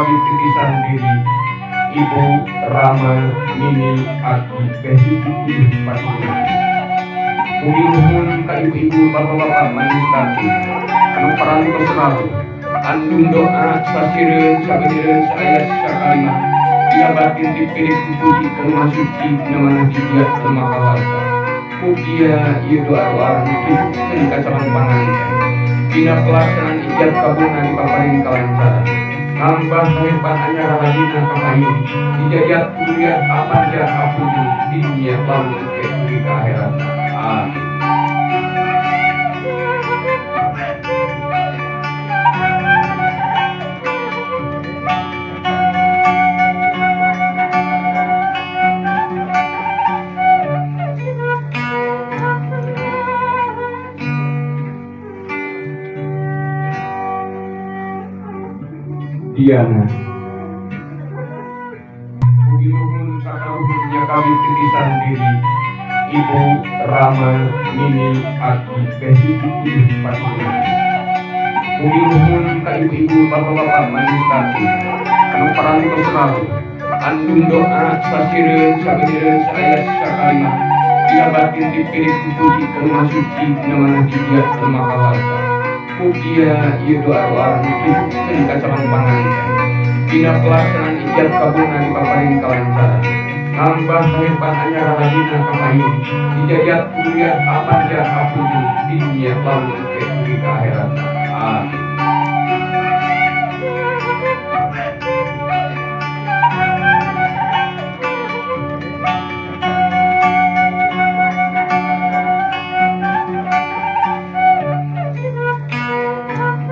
kawin titisan diri, Ibu Rama Nini Aki Beh 7 paturunan. Mugi nuhun ka ibu-ibu, bapak-bapak, manis tati anu parantos rawuh, andum doa sasireun, sabenereun, saayat, sakalimat, bila batin dipilih ku puji ka suci namana digiat nu Maha Kawasa. Mugia ieu doa-doa ditujukeun ka calon panganten dina pelaksanaan ijab kabulna dipaparin kalancaran, nambah kahepan anyar rahayuna kapayun, dijadian kuriat apanjang apunjung di dunia lalu ke di akhirat. Amin. Diana. Mugi nuhun ka karuhunnya kawin titisan diri, Ibu Rama Nini Aki Beh 7 paturunan. Mugi nuhun ka ibu-ibu, bapak-bapak, manis tati anu parantos rawuh, andum doa sasireun, sabenereun, saayat, sakalimat, bila batin dipilih ku puji ka suci namana digiat nu Maha Kawasa. Mugia ieu doa-doa ditujukeun ka calon panganten dina pelaksanaan ijab kabulna dipaparin kalancaran, nambah kahepan anyar rahayuna kapayun, dijadian kuriat apanjang apunjung di dunia lalu ke di akhirat. Amin.